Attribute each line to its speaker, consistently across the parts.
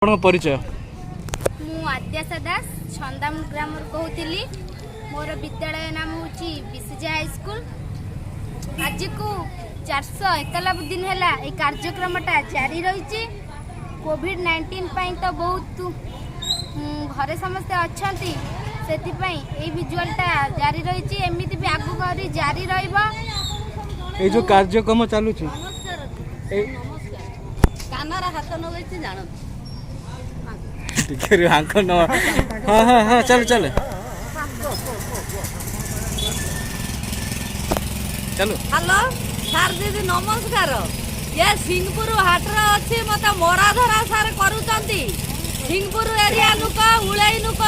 Speaker 1: ଆପଣଙ୍କ ପରିଚୟ?
Speaker 2: ମୁଁ ଆଦ୍ୟାସା ଦାସ, ଛନ୍ଦାମ ଗ୍ରାମରୁ କହୁଥିଲି। ମୋର ବିଦ୍ୟାଳୟ ନାମ ହେଉଛି ବିସିଜେ ହାଇସ୍କୁଲ। ଆଜିକୁ 491 ଦିନ ହେଲା ଏଇ କାର୍ଯ୍ୟକ୍ରମଟା ଜାରି ରହିଛି। କୋଭିଡ଼-19 ପାଇଁ ତ ବହୁତ ଘରେ ସମସ୍ତେ ଅଛନ୍ତି, ସେଥିପାଇଁ ଏଇ ଭିଜୁଆଲଟା ଜାରି ରହିଛି। ଏମିତି ବି ଆଗକୁ ଆହୁରି ଜାରି ରହିବ।
Speaker 1: ଏଇ ଯୋଉ କାର୍ଯ୍ୟକ୍ରମ ଚାଲୁଛି, ଏଇ
Speaker 3: କାନରେ ହାତ ଲଗେଇଛି ଜାଣନ୍ତୁ।
Speaker 1: ଟିକେ ରୁହ, ଆଙ୍କ ନ। ହଁ, ଚାଲୁ ଚାଲୁ ଚାଲୁ।
Speaker 3: ହ୍ୟାଲୋ ସାର୍, ଦିଦି ନମସ୍କାର। ଏ ସିଂହପୁର ହାଟରେ ଅଛି, ମତେ ମରା ଧରା ସାର୍ କରୁଛନ୍ତି। ସିଂହପୁର ଏରିଆ ଲୋକ, ଉଳେଇ ଲୋକ,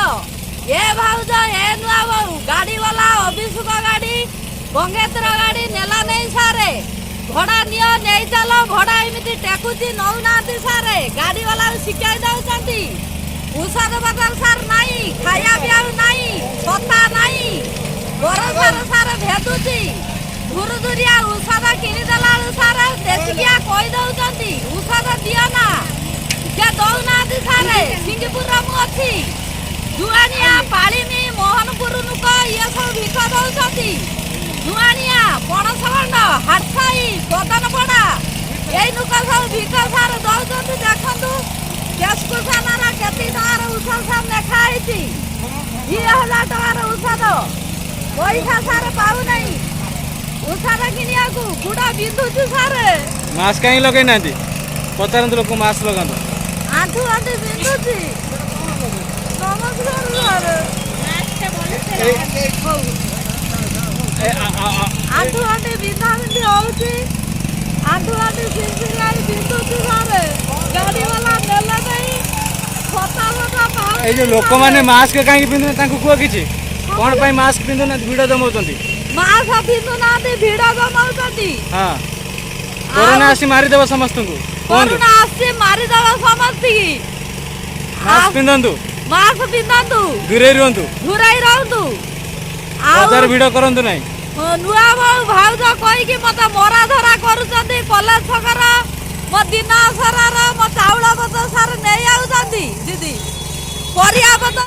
Speaker 3: ଏ ଭାଉଜ, ଏ ନୂଆ ବୋଉ, ଗାଡି ବାଲା ଅଭିଷେକ ଗାଡି, ଗଙ୍ଗେତ୍ର ଗାଡି ନେଲା ନେଇ ସାରେ। ଭଡା ନିଅ, ନେଇ ଚାଲ, ଭଡା ଏମିତି ଟେକୁଛି, ନଉନାହାନ୍ତି ସାରେ। ଗାଡି ବାଲାକୁ ଶିଖାଇ ଦଉଛନ୍ତି। ଔଷଧ ପତ୍ର ସାର୍ ନାହିଁ, ଖାଇବା ପିଇବା ନାହିଁ, ଛତା ନାହିଁ, ବରସାର ସାର ଭେଦୁଛି। ଧୁରୁଧୁରିଆ ଔଷଧ କିଣିଦେଲା ବେଳୁ ସାର ଦେଶିକିଆ କହିଦଉଛନ୍ତି, ଔଷଧ ଦିଅ ନା, ସେ ଦଉନାହାନ୍ତି ସାରେ। ସିଙ୍ଗପୁରରେ ମୁଁ ଅଛି। ଜୁଆଣିଆ, ପାଳିମି, ମୋହନପୁର ଲୋକ ଇଏ ସବୁ ଭିକ ଦଉଛନ୍ତି। ଜୁଆଣିଆ, ପଣସଗଣ୍ଡ, ହାଟସାହି, ପଦନପଡ଼ା, ଏଇ ଲୋକ ସବୁ ଭିକ ସାର ଦଉଛନ୍ତି। ଦେଖନ୍ତୁ, କେଶକୁସାନାର କେତେ ଟଙ୍କାର ଔଷଧ ସବୁ ଲେଖା ହେଇଛି। 2000 ଟଙ୍କାର ଔଷଧ। ପଇସା ସାର ପାଉନାହିଁ ଔଷଧ କିଣିବାକୁ। ଗୁଡ଼ ବିନ୍ଧୁଛି ସାରେ।
Speaker 1: ମାସ୍କ କାହିଁକି ଲଗେଇ ନାହାନ୍ତି? ପଚାରନ୍ତୁ ଲୋକ, ମାସ୍କ ଲଗାନ୍ତୁ।
Speaker 3: ଆଣ୍ଠୁ ଆଣ୍ଠୁ ବିନ୍ଧୁଛି। ନମସ୍କାର ସାରେ।
Speaker 1: ଏ, ଆ, ଆ, ଆ,
Speaker 3: ଆଣ୍ଠୁ ଆଣ୍ଠୁ ବିନ୍ଧା ବିନ୍ଧି ହଉଛି, ଆଣ୍ଠୁ ଆଣ୍ଠୁ ସିରସିରିଆଇ ବିନ୍ଧୁଛି ସାରେ। ଗାଡି ବାଲା ନେଲେ ନାହିଁ, ଛତା ଫତା ପାଉନି।
Speaker 1: ଏଇ ଯୋଉ ଲୋକମାନେ ମାସ୍କ କାହିଁକି ପିନ୍ଧୁନାହାନ୍ତି, ତାଙ୍କୁ କୁହ କିଛି। କଣ ପାଇଁ ମାସ୍କ ପିନ୍ଧୁନାହାନ୍ତି, ଭିଡ଼ ଜମାଉଛନ୍ତି?
Speaker 3: ମାସ୍କ ପିନ୍ଧୁନାହାନ୍ତି, ଭିଡ ଜମାଉଛନ୍ତି।
Speaker 1: ହଁ, କରୋନା ଆସି ମାରିଦେବ ସମସ୍ତଙ୍କୁ କୁହନ୍ତୁ।
Speaker 3: କରୋନା ଆସିଛି, ମାରିଦବ ସମସ୍ତିକି।
Speaker 1: ମାସ୍କ ପିନ୍ଧନ୍ତୁ।
Speaker 3: ମାସ୍କ ପିନ୍ଧନ୍ତୁ।
Speaker 1: ଦୂରେଇ ରୁହନ୍ତୁ।
Speaker 3: ଦୂରେଇ ରହନ୍ତୁ। ଆଉ
Speaker 1: ବଜାର ଭିଡ଼ କରନ୍ତୁ ନାହିଁ।
Speaker 3: ନୂଆ ବୋଉ ଭାଉଜ କହିକି ମତେ ମରା ଧରା କରୁଛନ୍ତି। କଲେଜ ଛକର ମୋ ଦିନ ସାରାର ମୋ ଚାଉଳ ପତ୍ର ସାର ନେଇ ଆଉଛନ୍ତି ଦିଦି, ପରିବା ପତ୍ର।